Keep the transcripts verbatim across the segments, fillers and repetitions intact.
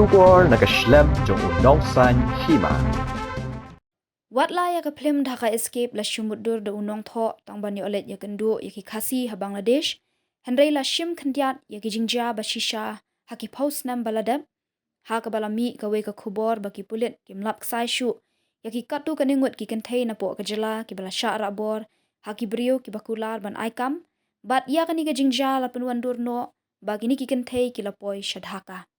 Khubor na ka shlem jong u nongsan hima. Wat la ïa ka phlim Dhaka Escape la shu mutdur da u nongthoh tang ban ïoh leit ïakynduh ïa ki Khasi ha Bangladesh, hynrei la shim khyndiat ïa ki jingjia ba shisha ha ki phew snem ba la dep, ha kaba la mih kawei ka khubor ba ki pulit kim lap ksai shuh ïa ki katto katne ngut ki kynthei napoh ka jylla kiba la shah rah bor ha ki briew kiba kular ban ai kam, bad ïa kane ka jingjia la pynwandur noh ba kine ki kynthei ki la poi sha Dhaka.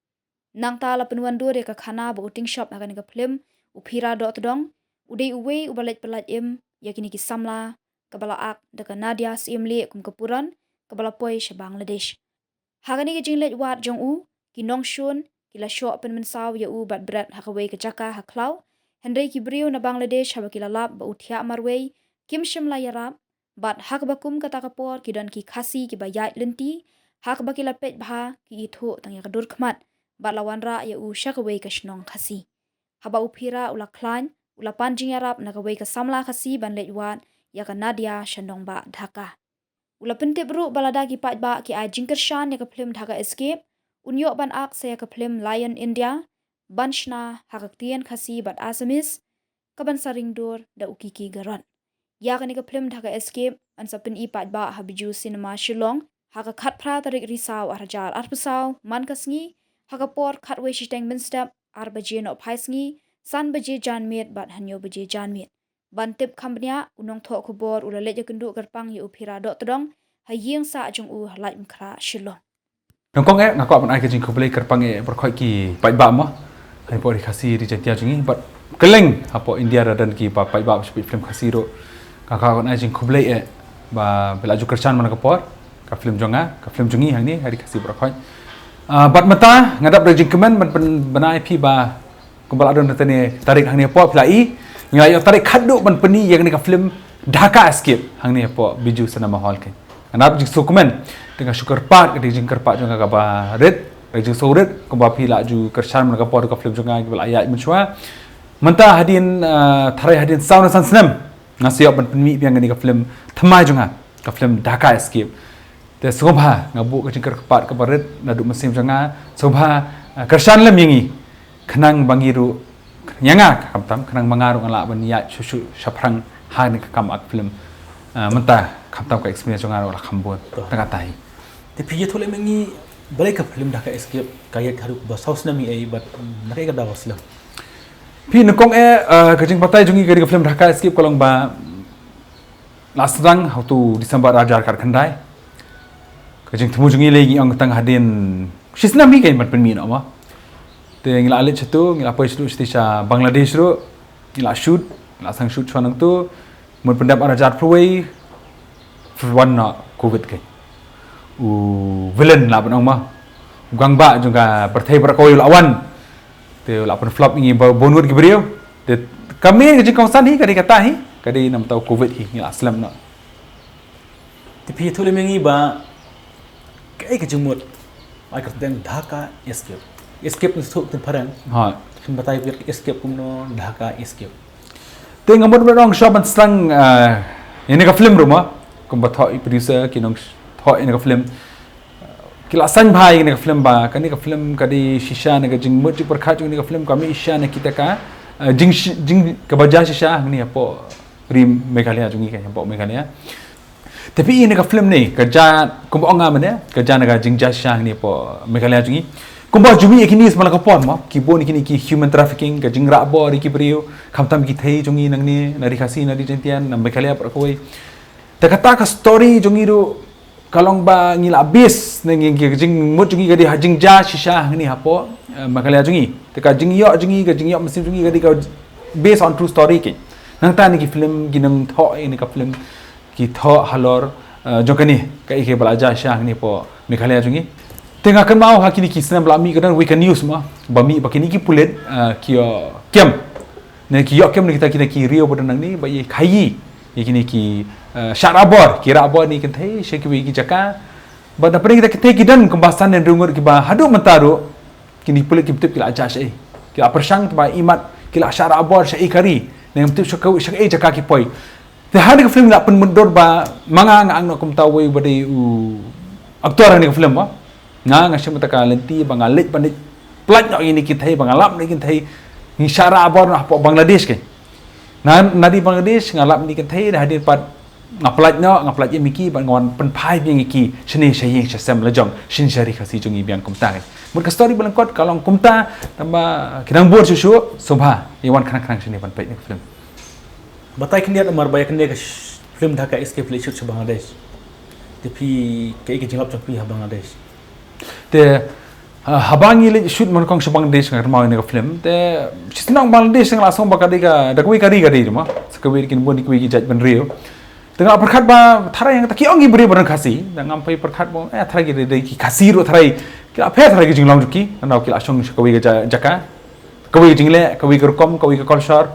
Nangta la pynwandur ïa ka khana ba u tyngshop ha kane ka phlim, u Phira Dohtdong, u dei uwei uba leit pyllait im ïa kine ki samla, kaba la ak da ka Nadia Syiemlieh kum ka puron kaba la poi sha Bangladesh. Ha kane ka jingleit wad jong u, ki nongshun ki la shoh pynmynsaw ïa u bad bret ha kawei ka jaka ha khlaw, hynrei ki briew na Bangladesh haba ki la lap ba u thiah marwei, kim shym la ïarap, bad ha kaba kum kata ka por ki don ki Khasi kiba ïaid lynti, ha kaba ki la peit bha ki ithuh tang ïa ka dur khmat, bad la wanrah ïa u sha kawei ka shnong Khasi. Haba u Phira u la khlaiñ, u la pan jingïarap na kawei ka samla Khasi ban leit wad ïa ka Nadia sha nongbah Dhaka. U la pyntip ruh ba lada ki paidbah ki ai jingkyrshan ïa ka phlim Dhaka Escape, un ïoh ban ak sa ïa ka phlim Lion India ban shna ha ka ktien Khasi bad Assamese, kaban sa ring dur da u Kiki Garot. Ïa kane ka phlim Dhaka Escape yn sa pyni paidbah ha Bijou Cinema Shillong ha ka khatphra tarik Risaw ar hajar arphew saw man ka sngi, ha ka por khatwei shiteng mynstep, ar baje nohphai sngi, san baje janmiet bad hynñiew baje janmiet. Ban tip kham bniah, u nongthoh khubor u la leit ïakynduh kyrpang ïa u Phira Dohtdong ha ïing sah jong u ha Laitumkhrah, Shillong. Nyngkong eh, nga kwah ban ai ka jingkhublei kyrpang eh baroh ki paidbah mo. Ha pdeng ri Khasi ri Jaintia jong ngi bad kylleng hapoh India, lada don ki paidbah ba shu peit phlim Khasi ruh, nga kwah ban ai jingkhublei eh ba phi la ju kyrshan man ka por ka phlim jong nga, ka phlim jong ngi hangne ha ri Khasi baroh. Ah, bad mynta nga dap da jingkmen ban pyn-, ban ai phi ba kumba la don tang ne tarik hangne hapoh phi la i, ngi la ïoh tarik khatduh ban pyni ïa kane ka phlim Dhaka Escape hangne hapoh Bijou Cinema Hall. Kane nga dap jingsngewkmen, te nga shu kyrpad, ka dei jingkyrpad jong nga kaba rit, ka dei jingsngewrit kumba phi la ju kyrshan man ka por ka phlim jong nga kiba la ïaid mynshuwa. Mynta hadien, ah, tharai hadien saw ne san snem nga sa ïoh ban pynmih biang kane ka phlim thymmai jong nga, ka phlim Dhaka Escape. Te sngewbha nga buh ka jingkyrpad kaba rit naduh mynsiem jong nga, sngewbha, ah, kyrshan lem ïa ngi, khnang ba ngi ruh, ïa nga khamtam, khnang ba nga ruh nga lah ban ïaid shuh shuh shaphrang ha kane ka kam act film. Ah, mynta khamtam ka experience jong nga ruh la kham bun. Tang katta hi. Te phi ïathuh lem ïa ngi, balei ka phlim Dhaka Escape ka ïaid haduh ba saw snem hi ei bad na kaei ka daw ka slem? Phi, nyngkong eh, ah, ka jingbatai jong ngi ka dei ka phlim Dhaka Escape ka long ba la sdang ha u December ar hajar khatkhyndai. Ka jingthmu jong ngi lei ngi ong tang hadien shi snem hi kein ban pynmih noh mo. Te ngi la leit shatu, ngi la poi shatu sha Bangladesh ruh, ngi la shoot, ngi la sdang shoot shuwa nangtu. Mut pyndep ar hajar phrewwei, wan noh covid kein. U villain lah ban ong mo, u gangbah jong ka pyrthei baroh kawei u la wan. Te u la pynflop ïa ngi ba bun ngut ki briew. Te ka main ka jingkongsan hi ka dei kata hi, ka dei namar u covid hi ngi la slem noh. Te phi ïathuh lem ïa ngi ba kaei ka jingmut ba ai kyrteng Dhaka Escape? Escape ngi sngewthuh ktien phareng. Ha. Phin batai biang escape kumno, Dhaka Escape? Te nga mut ban ong shuwa ban sdang, ah, ïa kane ka film ruh mo, kumba thoh i producer, ki nongthoh ïa kane ka film, ki la sngewbha ïa kane ka film ba kane ka film ka dei shisha na ka jingmut jingpyrkhat jong kane ka film, ka mih shisha na kita ka, ah, jing, jing kaba jia shisha hangne hapoh ri Meghalaya jong ngi, ka hapoh Meghalaya. Te phi i, kane ka film ne ka jia, kumba ong nga mynne, ka jia na ka jingjia shisha hangne hapoh Meghalaya jong ngi. Kumba ju mih ïa kine samla ka por mo, ki bun ïa kine ki human trafficking, ka jingrah bor ïa ki briew, khamtam ki thei jong ngi nangne na ri Khasi, na ri Jaintia, na Meghalaya baroh kawei. Te kata ka story jong ngi ruh ka long ba ngi la base, ne ngi, ka jingmut jong ngi ka dei ha jingjia shisha hangne hapoh, eh, Meghalaya jong ngi. Te ka jingïoh jong ngi, ka jingïoh mynsiem jong ngi ka dei ka based on true story kein. Nangta ne ki film ki nongthoh ïa kane ka film ki thoh halor, eh, jong kane kaei kaba la jia shisha hangne hapoh Meghalaya jong ngi. Te nga kynmaw ha kine ki snem ba la mih ka don wei ka news mo, ba mih ba kine ki pulit, eh, ki ïoh kem, ne ki ïoh kem na kita, kita ki riew ba don nangne ba ïa khaii ïa kine ki, eh, shah rah bor, ki rah bor ïa kine ki kynthei sha kiwei ki jaka. Ba na pdeng kita ki kynthei ki don kumba san ne hynriew ngut kiba haduh mynta ruh kine ki pulit kim tip ki la jia shaei, ki la pyrshang te ba imat ki la shah rah bor shaei ka ri, ne kim tip sha ka, sha kaei jaka ki poi. Te ha kane ka film la pynmutdur ba ma nga, nga ong noh kumta uwei ba dei u actor ha kane ka film ba nga, nga shim kata ka lynti ba nga leit ban leit pynlait noh ïa kine ki kynthei, ba nga lap ïa kine ki kynthei, ngi shah rah bor noh hapoh Bangladesh kein. Na, na dei Bangladesh, nga lap ïa kine ki kynthei, da hadien pat nga pynlait noh, nga pynlait ïa ki, bad nga wan pynphai biang ïa ki shane sha ïing sha sem la jong, shane sha ri Khasi jong ngi biang kumta kein. Mut ka story ba lyngkot ka long kumta, tangba ki dang bun shuh shuh, sngewbha ïa wan khnang khnang shane ban peit ïa ka film. Batai khyndiat namar ba ïa kane ka sh-, film Dhaka Escape leit shoot sha Bangladesh. Te phi, kaei ka jinglap jong phi ha Bangladesh? Te, ah, haba ngi leit shoot man kong sha Bangladesh, nga kynmaw ïa kane ka film. Te shisnong Bangladesh nga la sngew ba ka dei ka, da kawei ka ri ka dei, mo. Sa kawei kin bun, kawei ki jait bynriew. Te nga la pyrkhat ba tharai hangta ki ong ki briew ba don Khasi, da ngam poi pyrkhat ba, eh, tharai ki dei, dei ki Khasi ruh tharai. Ki la pher tharai ki jinglong jong ki, nangno ki la shong sha kawei ka ja-, jaka. Kawei ka jingleh, kawei ka rukom, kawei ka culture.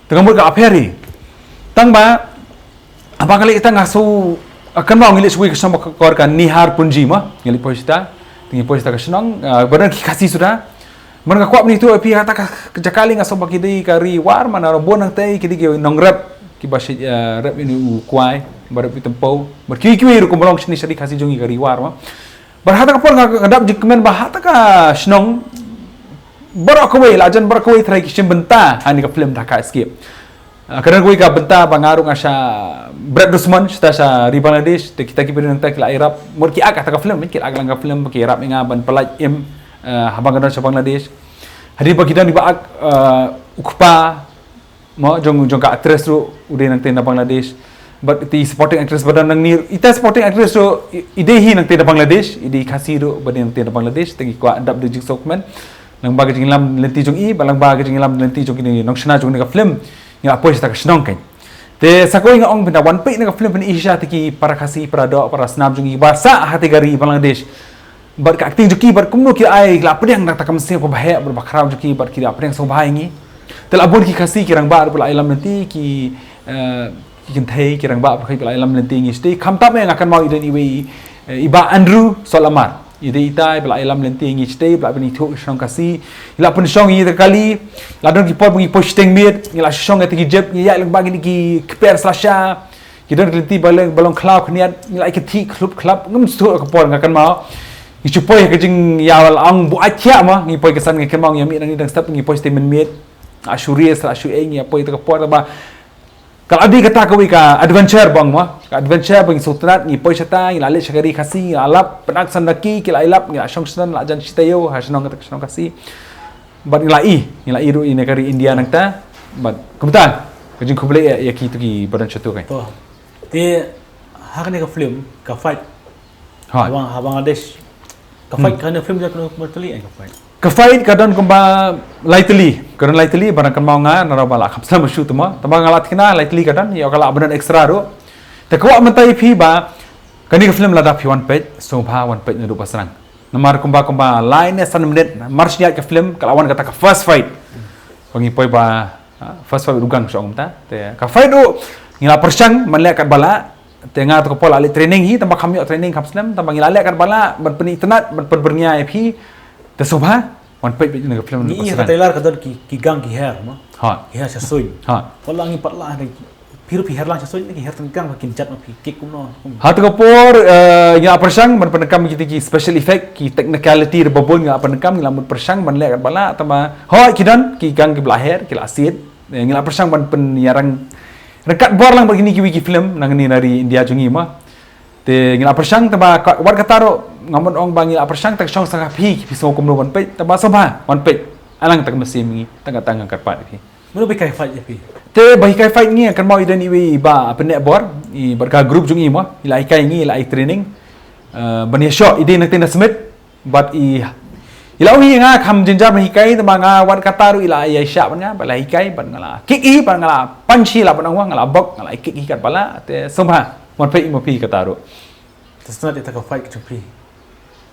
Te ka mut ka la pher hi. Tangba, haba nga leit, tang nga sngew, ah, kynmaw ngi leit sha kawei ka shnong ba ka kor ka Nihar Punji, mo. Ngi leit poi shata, te ngi poi shata ka shnong, ah, ba don ki Khasi suda. Man nga kwah ban ïathuh ïa phi, kata ka jaka lei nga sngew ba ki dei ka ri War, man nangno bun nangta ki dei ki nongrep, kiba shait, ah, rep ïa une u kwai, ba rep ïa u tympew, bad kiwei kiwei ruh kumba long shane sha ri Khasi jong ngi ka ri War, mo. Bad hata ka por nga, nga dap jingkmen ba hata ka shnong baroh kawei, la jan baroh kawei tharai ki shim bynta ha kane ka film Dhaka Escape. Ah, ka don kawei ka bynta ba nga ruh nga shah bret dusmon shata sha ri Bangladesh, te kita ki briew nangta ki la ïarap, mut ki act ha kata ka film, ki la act lang ka film, ba ki ïarap ïa nga ban pynlait im, ah, haba nga don sha Bangladesh. Hadien ba ki don kiba act, ah, u kpa, mo, jong, jong ka actress ruh, u dei nangta na Bangladesh. Bad ita i supporting actress ba don nangne, ita i supporting actress ruh, i, i dei hi nangta na Bangladesh, i dei i Khasi ruh, ba dei nangta na Bangladesh, te ngi kwah dap da jingsngewkmen. Lyngba ka jingïalam lynti jong i, bad lyngba ka jingïalam lynti jong kine ki nongshna jong kane ka film, ngi la poi shata ka shnong kein. Te sa kawei nga ong phin da wan peit ïa kane ka film phin ïohi shisha ïa kita ki para Khasi, para doh, para snam jong ngi ba sah ha kata ka ri Bangladesh. Bad ka acting jong ki, bad kumno ki ai, ki la pdiang da kata ka mynsiem kaba heh, bad ba khraw jong ki, bad ki la pdiang sngewbha ïa ngi. Te la bun ki Khasi, ki rangbah ruh ba la ïalam lynti, ki, eh, ki kynthei, ki rangbah ba ki la ïalam lynti ïa ngi shatei. Khamtam eh nga kynmaw i don iwei, eh, i Bah Andrew Solamar. I dei itai ba la ïalam lynti ïa ngi shatei, ba la pynithuh ïa ka shnong Khasi. I la pynshong ïa ngi kata ka kali, la don ki por ba ngi poi shiteng miet, ngi la shong ïa kita ki jep, ngi ïaid lyngba kine ki kper slasha. Ki don ki lynti ba long, ba long khlaw khyndiat, ngi la ïa kynthih khlop khlap, ngam sngewthuh ka por nga kynmaw. Ngi shu poi ha ka jingïalang buaid thiah mo, ngi poi ka san nga kynmaw ngi ïa mih nangne dang step, ngi poi shiteng mynmiet. Ah, shu ris, ah, shu ei, ngi ïa poi kata ka por ba ka la dei kata kawei ka adventure ba ong mo. Ka adventure ba ngi sngewtynnat, ngi poi shata, ngi la leit sha ka ri Khasi, ngi la lap, pynaksan da ki, ki la ïalap, ngi la shong shnong, la jan shi taïew ha shnong kata ka shnong Khasi. Bad ngi la ïohi, ngi la ïohi ruh ïa kane ka ri India nangta. Bad kumta, ka jingkhublei ïa, ïa kito kiba don shatu kein. To. Te ha kane ka film, ka fight. Ha. Ha Bang-, ha Bangladesh. Ka fight, hmm, kane film ka don kumno, kumno tylli eh ka fight? Ka fight ka don kumba lai tylli. Ka don lai tylli, ba nga kynmaw nga, nalor ba la kham slem shuh te mo. Tangba nga la thikna lai tylli ka don, ïoh ka lah ban don extra ruh. Te kwah mynta ïa phi ba kane ka film lada phi wan peit, sngewbha wan peit naduh ba sdang. Namar kumba, kumba lai ne san minit, mar shu ïaid ka film, ka la wan kata ka first fight. Ba ngi poi ba, ah, first fight u gang shu ong kumta. Te ka fight ruh, ngi la pyrshang ban leh katba lah. Te nga to ka por la leh training hi, tangba kham ïoh training kham slem, tangba ngi la leh katba lah, ban pynitynnad, ban pynbyrngia ïa phi. Te sngewbha wan peit, peit ïa ka film. Ngi ïohi ha ka trailer ka don ki, ki gang ki her mo. Ha. Ki her sha suiñ. Ha. Wat la ngi pat la, phi ruh phi her lang sha suiñ, ki her tang gang ba kin jat ma phi, kick kumno. Ha to ka por, eh, ngi la pyrshang ban pyndonkam kita ki special effect, ki technicality ruh ba bun ngi la pyndonkam, ngi la mut pyrshang ban leh katba lah, tangba hooid ki don ki gang kiba la her, ki la siat. Eh, ngi la pyrshang ban pynïarang ryngkat bor lang bad kine kiwei ki film nangne na ri India jong ngi mo. Te ngi la pyrshang, tangba ka, wat kata ruh nga mut ong ba ngi la pyrshang, te ka shong sha phi, phi sngew kumno ban peit, tangba sngewbha wan peit. Ai lang kata ka mynsiem ngi, tang kata nga kyrpad ïa phi. Mano ba hikai fight ïa phi? Te ba hikai fight ngi, nga kynmaw i don iwei i Bah Pynneh Bor, i bad ka group jong i mo, i la hikai ngi, i la ai training. Eh, ban ïashoh, i dei nangta na Smit, bad i, i la ong hi nga kham jynjar ban hikai, tangba nga wat kata ruh i la ïaishah bad nga, bad la hikai, bad nga la kick i, bad nga la punch hi, la ban ong mo, nga la bok, nga la kick hi katba lah, te sngewbha wan peit ma phi kata ruh. Te sngewtynnat ïa kata ka fight ka jong phi.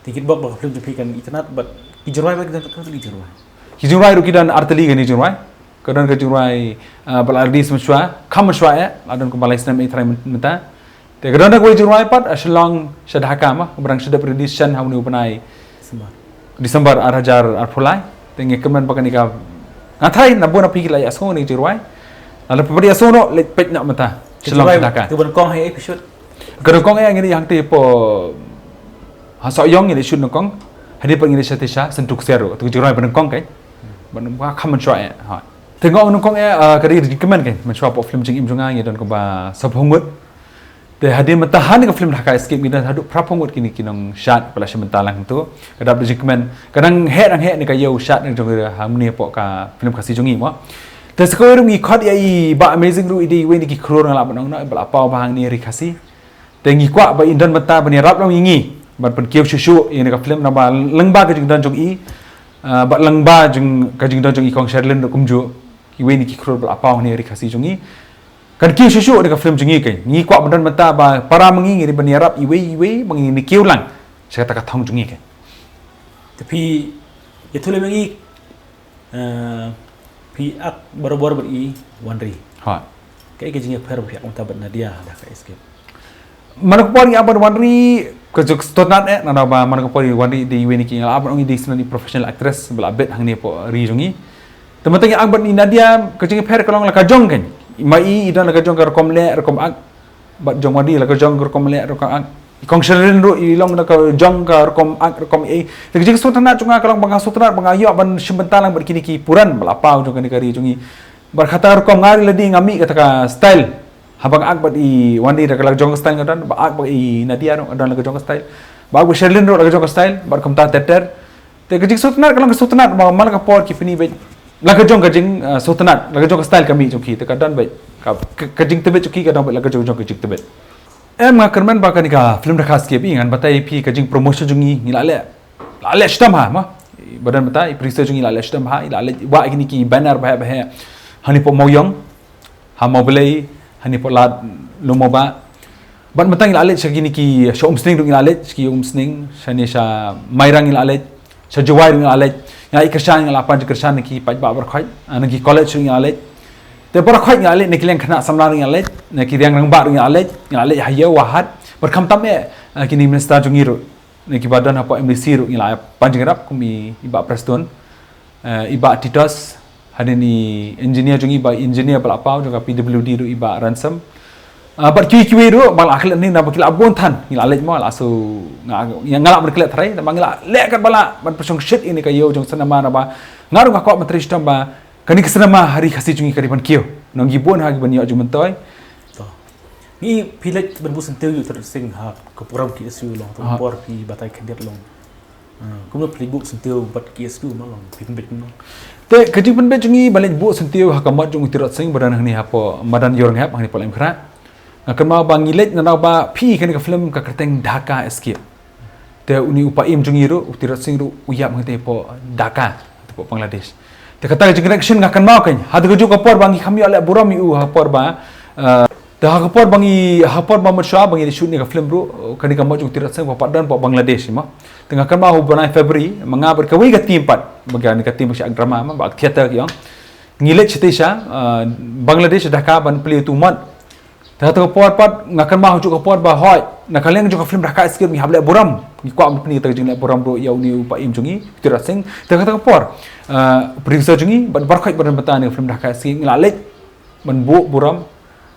Te kickbox bad ka film jong phi kan itynnat, bad ki jingrwai bad ki don katno tylli jingrwai? Ki jingrwai ruh ki don ar tylli kine ki jingrwai. Ka don ka jingrwai, ah, ba la release mynshuwa, kham mynshuwa eh, la don kumba lai snem eh tharai myn-, mynta. Te ka don kawei jingrwai pat, ah, Shillong sha Dhaka mo, kaba dang shu dep release shen ha une u bnai December. December ar hajar arphew lai. Te ngi kyrmen ba kane ka, nga tharai na bun na phi ki la ïohsngew ïa kane ka jingrwai. Lada phi pat ïohsngew noh, leit peit noh mynta. Ka Shillong jingrwai sha Dhaka. Kaba nyngkong ha ei phi shoot? Ka nyngkong eh ngi dei hangtei hapoh, ha Sohiong ngi dei shoot nyngkong. Dei pat ngi dei sha te sha Syntu Ksiar ruh. Te ka jingrwai ba nyngkong kein. Ba nyngkong kham mynshuwa eh. Ha. Te nga ong nyngkong eh, ah, ka dei ka jingkmen kein. Mynshuwa hapoh film jingim jong nga ngi don kumba saphew ngut. Te hadien mynta ha kane ka film Dhaka Escape ngi don haduh phraphew ngut kine ki nongshad ba la shim bynta lang hangto. Ka dap da jingkmen. Ka dang heh dang heh ne ka ïew shad ne jong ngi hangne hapoh ka film Khasi jong ngi mo. Te sa kawei ruh ngi khot ïa i Bah Amazing ruh i dei iwei na ki khlur nga lah ban ong noh ba la paw bha hangne ha ri Khasi. Te ngi kwah ba in don bynta ban ïarap lang ïa ngi ban pynkiew shuh shuh ïa kane ka film naba lyngba ka jingdon jong i, ah, ba lyngba jong ka jingdon jong i Kong Sherlyn ruh kumjuh, iwei na ki khlur ba la paw hangne ha ri Khasi jong ngi. Kan kiew shuh shuh ïa kane ka film jong ngi kein. Ngi kwah ban don bynta ba para ma ngi ngi dei ban ïarap iwei iwei ba ngin ïakiew lang sha kata ka thong jong ngi kein. Te phi ïathuh lem ïa ngi, eh, phi ak barabor bad i Wanri. Ha. Kaei ka jingïapher ba phi ak mynta bad Nadia ha Dhaka Escape? Man ka por ngi ak bad Wanri ka juk sngewtynnat eh, naba man ka por i Wanri dei iwei na ki nga lah ban ong i dei shisha i professional actress ba la bit hangne hapoh ri jong ngi. Te mynta ngi ak bad i Nadia ka jingïapher ka long la ka jong kein. Ma i i don la ka jong ka rukom leh rukom ak. Bad jong Wanri la ka jong ka rukom leh rukom ak. I Kong Sherlyn ruh i long la ka jong ka rukom ak rukom ei. Te ka jingsngewtynnat jong nga ka long ba nga sngewtynnat ba nga ïoh ban shim bynta lang bad kine ki puran ba la paw jong kane ka ri jong ngi. Bad kata rukom nga ruh lade nga mih kata ka style. Haba nga ak bad i Wanri la ka jong ka style nga don, ba ak bad i Nadia ruh nga don la ka jong ka style. Ba ak bad Sherlyn ruh la ka jong ka style, bad kumta ter ter. Te ka jingsngewtynnat ka long ka sngewtynnat ba man la ka por ki pyni beit la ka jong ka jing, ah, sngewtynnat, la ka jong ka style ka mih jong ki, te ka don beit ka, ka, ka jingtbit jong ki ka don beit la ka jong jong ka jingtbit. Em, nga kyrmen ba kane ka film Dhaka Escape ngan batai ïa phi ka jingpromotion jong ngi, ngi la leh, la leh shitom ha mo. Ba don bynta i producer jong ngi la leh shitom ha, i la leh wah ïa kine ki banner ba heh ba heh. Hangne hapoh Mawïong, ha Mawblei, hangne hapoh Lad Lum Mawbah. Bad mynta ngi la leit sha kine ki, sha Umsning ruh ngi la leit, sha ki Umsning, shane sha Mairang ngi la leit, sha Jowai ruh ngi la leit. Ngi la leit kyrshan, ngi la pan jingkyrshan na ki paidbah baroh khoit, ah, na ki college ruh ngi la leit. Te baroh khoit ngi la leit, na ki liang khynnah samla ruh ngi la leit, na ki liang rangbah ruh ngi la leit, ngi la leit ha ïew ha hat. Bad khamtam eh, ah, kine minister jong ngi ruh, na kiba don hapoh M D C ruh ngi la pan jingïarap kum i, i Bah Prestone, eh, i Bah Titos, hadien i engineer jong ngi, i Bah engineer ba la paw jong ka P W D ruh i Bah Ransom. Ah, bad kiwei kiwei ruh ba la klet hangne naba ki la bun than, ngi la leit mo, la shu nga, nga lah ban klet tharai, naba ngi la leh katba lah ban pynshong shit ïa kane ka ïew jong cinema naba nga ruh nga kwah ban trei shitom ba kane ka cinema ha ri Khasi jong ngi ka dei ban kiew. Ngi bun ha kiban ïoh jingmyntoi. To. Ngi phi leit ban buh syntiew ïa u Tirot Sing ha ka program K S U long, ha ka por phi batai khyndiat long. Ah, kumno phi leit buh syntiew bad K S U mo long, phi pynbeit kumno? Te ka jingpynbeit jong ngi ban leit buh syntiew ha ka mot jong u Tirot Sing ba don hangne hapoh madan Ïewrynghep hangne hapoh Laitumkhrah. Nga kynmaw ba ngi leit naba phi kane ka film ka kyrteng Dhaka Escape. Te une u paiem jong ngi ruh, u Tirot Sing ruh, u ïap hangtei hapoh Dhaka, hapoh Bangladesh. Te kata ka jingconnection nga kynmaw kein. Ha kata ka juh ka por ba ngi kham ïoh leh burom ïa u ha ka por ba, eh, te ha ka por ba ngi, ha ka por ba mynshuwa ba ngi shoot ïa kane ka film ruh, kane ka mot jong u Tirot Sing ba pat don hapoh Bangladesh mo. Te nga kynmaw ha u bnai February, ma nga bad kawei ka team pat, ba kane ka team ba shu act drama mo, ba act theater ki ong. Ngi leit shatei sha, eh, Bangladesh, Dhaka ban plie ïa utu u mot. Te ha kata ka por pat nga kynmaw ha kajuh ka por ba hooid na ka liang jong ka film Dhaka Escape ngi hap leh burom, ngi kwah ban pyni kata ka jingleh burom ruh ïa une u paiem jong ngi, Tirot Sing. Te ha kata ka por, eh, producer jong ngi bad baroh khoit ba don bynta ïa ka film Dhaka Escape ngi la leit ban buh burom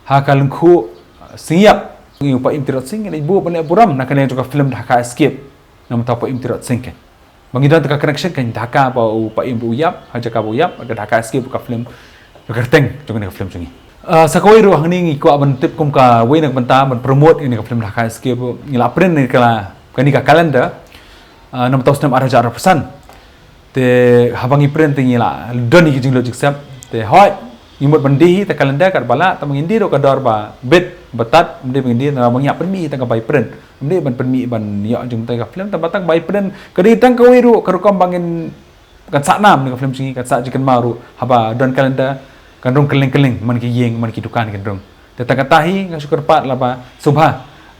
ha ka lyngkhuh, eh, sing ïap jong une u paiem Tirot Sing, ngi leit buh ban leh burom na ka liang jong ka film Dhaka Escape. Namar u paiem Tirot Sing kein. Ba ngi don tang ka connection kein, Dhaka ba u paiem ruh u ïap, ha jaka ba u ïap, ka Dhaka Escape ka film ka kyrteng jong kane ka film jong ngi. Ah, sa kawei ruh hangne ngi kwah ban tip kum kawei na ka bynta ban promote ïa kane ka film Dhaka Escape, ngi la print ïa kane ka, kane ka calendar, ah, namar u snem ar hajar arphew san. Te haba ngi print te ngi la don ïa ki jinglut jingsep. Te hooid, ngi mut ban die hi ta calendar katba lah, tangba ngin die ruh ka dor ba bit, ba tad, ym dei ba ngin die, namar ba ngi hap pynmih tang ka bai print. Ym dei ban pynmih ban ïoh jingmyntoi ka film, tangba tang bai print ka dei tang kawei ruh ka rukom ba ngin, kan sah nam ïa ka film jong ngi, kan sah jingkynmaw ruh haba don calendar, kan rung kylleng kylleng man ki ïing, man ki dukan kan rung. Te tang kata hi nga shu kyrpad lah ba sngewbha,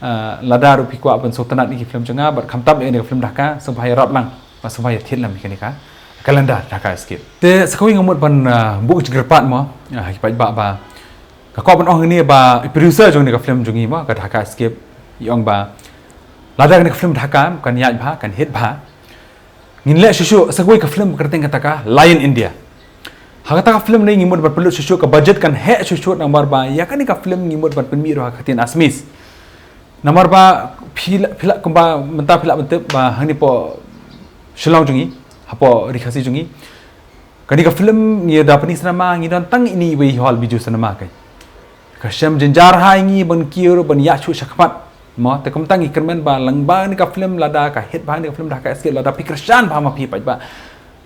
eh, lada ruh phi kwah ban sngewtynnat ïa ki film jong nga bad khamtam ïa kane ka film Dhaka, sngewbha ïarap lang, ba sngewbha ïa thied lang ïa kane ka calendar Dhaka Escape. Te sa kawei nga mut ban, eh, buh ka jingkyrpad mo, eh, ha ki paidbah ba nga kwah ban ong hangne ba i producer jong kane ka film jong ngi mo, ka Dhaka Escape, i ong ba lada kane ka film Dhaka kan ïaid bha, kan hit bha, ngin leh shuh shuh sa kawei ka film ba kyrteng kata ka Lion India. Ha kata ka film ne ngi mut ban pynlut shuh shuh, ka budget kan heh shuh shuh, namar ba ïa kane ka film ngi mut ban pynmih ruh ha ka ktien Assamese. Namar ba phi lah, phi lah kumba mynta phi lah ban tip ba hangne hapoh Shillong jong ngi, hapoh Ri Khasi jong ngi. Kane ka film ngi da pyni cinema, ngi don tang ini iwei hall Bijou Cinema kein. Ka shem jynjar ha ngi ban kiew ban ïa shu shakhmat. Mo, te kumta ngi kyrmen ba lyngba kane ka film lada ka hit bha kane ka film Dhaka Escape, lada phi kyrshan bha ma phi paidbah,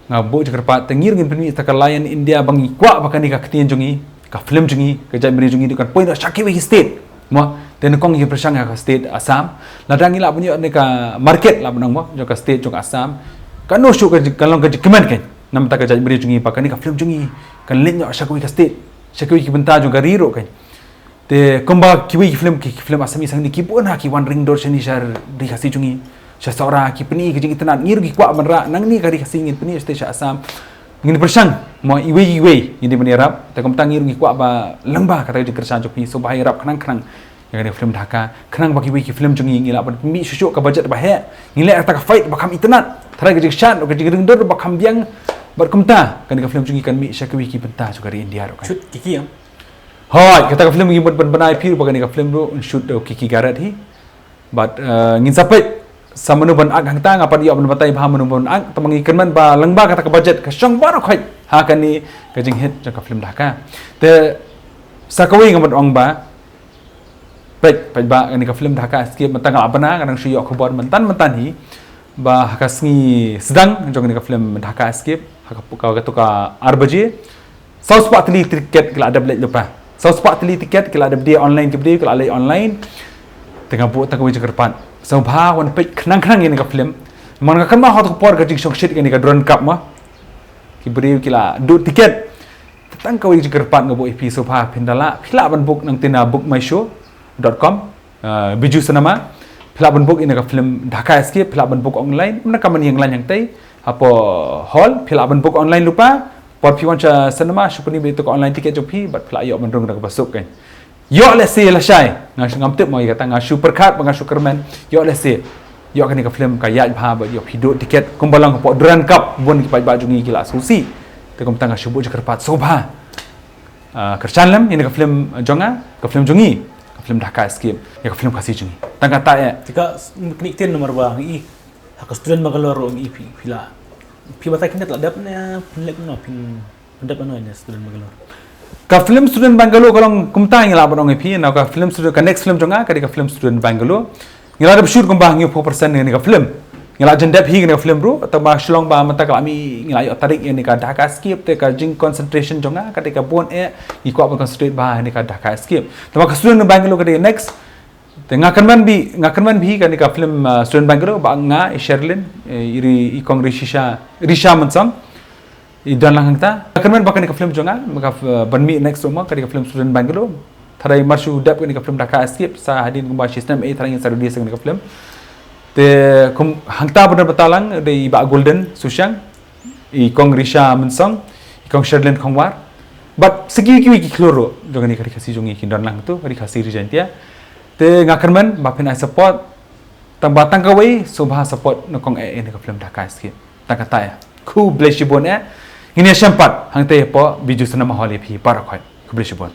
nga buh jingkyrpad te ngi ruh ngin pynmih ïa ka Lion India ba ngi kwah ba kane ka ktien jong ngi, ka film jong ngi, ka jaitbynriew jong ngi dei kan poi noh sha kiwei ki state. Mo, te nyngkong ngi pyrshang ïa ka state Assam. Lada ngi lah ban ïoh kane ka market lah ban ong mo, jong ka state jong Assam. Kano shuh ka jing-, ka long ka jingkmen kein. Namar ka jaitbynriew jong ngi ba kane ka film jong ngi kan leit noh sha kiwei ka state, sha kiwei ki bynta jong ka ri ruh kein. Te kumba kiwei ki film, ki, ki film Assamese hangne ki bun ha ki wan ring dur shane sha Ri Khasi jong ngi, sha Sohra, ki pyni ka jingitynnad, ngi ruh ngi kwah ban rah nangne ka Ri Khasi, ngin pyni shatei sha Assam. Ngin pyrshang mo iwei iwei ngin dei ban ïarap. Te kumta ngi ruh ngi kwah ba lyngba kata ka jingkyrshan jong phi, sngewbha ïarap khnang khnang ïa kane ka film Dhaka, khnang ba kiwei ki film jong ngi ngi lah ban pynmih shuh shuh ka budget ba heh, ngi leh kata ka fight ba kham itynnad. Tharai ka jingshad, ka jingring dur ba kham biang. Bad kumta kane ka film jong ngi kan mih sha kiwei ki bynta jong ka ri India ruh kein. Shoot Kiki, em? Hooid, kata ka film ngi mut ban bna ïa phi ruh ba kane ka film ruh un shoot da u Kiki Garrett hi. Bad, eh, ngin sa peit sa mano ban act hangta, nga pat ïoh ban batai bha mano ban act, tangba ngi kyrmen ba lyngba kata ka budget ka shong baroh khoit ha kane ka jinghit jong ka film Dhaka. Te sa kawei nga mut ong ba peit, peit ba kane ka film Dhaka Escape mynta nga lah bna, nga dang shu ïoh khubor mynta mynta hi ba ha ka sngi sdang jong kane ka film Dhaka Escape, ha ka, ka, ka, ka ar baje, saw spah tylli tiket ki la dep leit lypa. Saw spah tylli tiket ki la dep die online, ki briew ki la leit online. Te nga buh tang kawei jingkyrpad, sngewbha wan peit khnang khnang ïa kane ka film. Namar nga kynmaw ha kato ka por ka jingshongshit kane ka Durand Cup mo, ki briew ki la dud tiket. Te tang kawei jingkyrpad nga buh ïa phi, sngewbha phin da lah, phi lah ban book nangta na book my show dot com, uh, Bijou Cinema. Phi lah ban book ïa kane ka film Dhaka Escape, phi lah ban book online. Mynta ka man ïeng lain hangtei hapoh hall, phi lah ban book online lypa. Por phi wan sha cinema, shu pyni beit ïa ka online ticket jong phi bad phi lah ïoh ban rung da kaba suk kein. Ïoh lehse lashai, nga shu, ngam tip mo ïa kata, nga shu pyrkhat ba nga shu kyrmen, ïoh lehse, ïoh kane ka film ka ïaid bha bad ïoh phi dud tiket kumba long hapoh Durand Cup, bun ki paidbah jong ngi ki la sngewsih. Te kumta nga shu buh jingkyrpad, sngewbha. Ah, kyrshan lem ïa kane ka film jong nga, ka film jong ngi, ka film Dhaka Escape, ïa ka film Khasi jong ngi. Tang kata eh. Te ka s-, kine ki ktien namar ba ngi i ha ka Student Bangalore ruh ngi i phi, phi la, phi batai kine ki la dep ne phin leh kumno, phin pyndep kumno ïa kane Student Bangalore? Ka film Student Bangalore ka long kumta, ngi lah ban ong ïa phi, na ka film Student, ka next film jong nga ka dei ka film Student Bangalore. Ngi la dep shoot kumba hynñiewphew percent ïa kane ka film. Ngi la jan dep hi ïa kane ka film ruh, tangba shu long ba mynta ka la mih, ngi la ïoh tarik ïa kane ka Dhaka Escape, te ka jingconcentration jong nga ka dei ka bun eh, ngi kwah ban concentrate bha ïa kane ka Dhaka Escape. Tangba ka Student Bangalore ka dei next. Te nga kyrmen bha, nga kyrmen bha ïa kane ka film, uh, Student Bangalore, ba nga, i Sherlyn, eh, i Ri, i Kong Rishisha, Risha Mynsong, i don lang hangta. Nga kyrmen ba kane ka film jong nga, ba ka, uh, ban mih next ruh mo, ka dei ka film Student Bangalore. Tharai mar shu dep kane ka film Dhaka Escape, sa hadien kumba shi snem eh, tharai ngin sa release ïa kane ka film. Te kum hangta ba don bynta lang, dei i Bah Golden Sushiang, i Kong Risha Mynsong, i Kong Sherlyn Khongwar. Bad sa kiwei kiwei ki khlur ruh jong kane ka Ri Khasi jong ngi kin don lang tu, Ri Khasi, Ri Jaintia. Te nga kyrmen ba phin ai support, tangba tang kawei, sngewbha support nyngkong eh ïa kane ka film Dhaka Escape. Tang kata eh. Khublei shibun eh. Ngin ïashem pat hangtei hapoh Bijou Cinema Hall ïa phi baroh khoit. Khublei shibun.